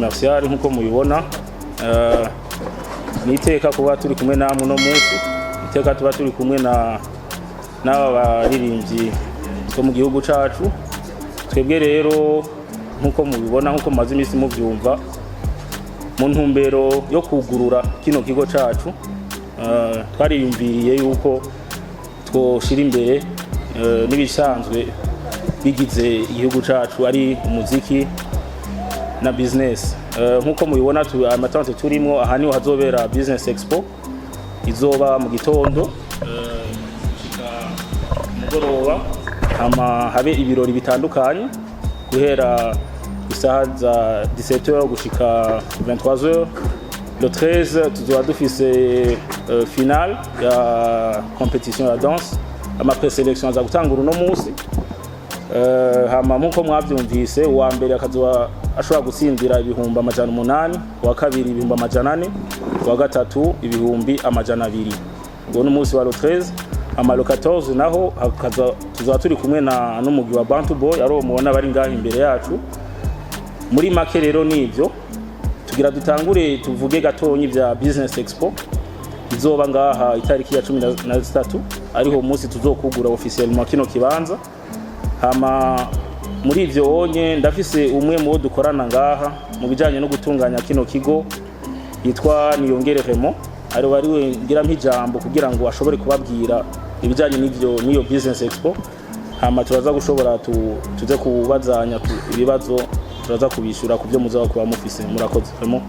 commercial nk'uko mubibona. Ni iteka kuba turi kumwe namwe uno munsi, iteka tuba turi kumwe na n'aba baririmbyi bo mu gihugu cacu. Twebwe rero, nk'uko mubibona, nk'uko mumaze iminsi muvyumva, mu ntumbero yo kugurura kino kigo cacu, twariyumviriye yuko twoshira imbere n'ibisanzwe bigize igihugu cacu, ari umuziki na business. Nk'uko mubibona, ama tentes turimwo aha niho hazobera Business Expo, izoba mu gitondo gushika mugoroba, hama habe ibirori bitandukanye guhera isaha za 17h gushika 23h. Le 13 tuzoba dufise finale ya compétition ya danse, ama présélection aza gutangura uno munsi. Hama nkuko mwavyumvise, uwa mbere akazoba ashobora gutsindira 800,000, uwa kabiri 400,000, uwa gatatu 200,000. Ubwo ni umunsi wa le 13. Hama le 14 naho hakaza tuzaba turi kumwe na n'umugwi wa Bantu Boy, ari uwo mubona bari ngaho imbere yacu. Muri make rero nivyo tugira dutangure tuvuge gatonyi vya Business Expo izoba ngaha itariki ya 13, ariho umunsi tuzokugura officiellement kino kibanza. Hama muri ivyo onye ndafise umwe mu bo dukorana ngaha mu bijanye no gutunganya kino kigo, yitwa Niyongere Raymond, ari wari we ngira ijambo kugira ngo ashobore kubabwira ibijanye n'ivyo n'iyo Business Expo. Hama turaza gushobora tuze kubazanya ibibazo, turaza kubishura ku byo muzaba kuba mufise. Murakoze, Raymond.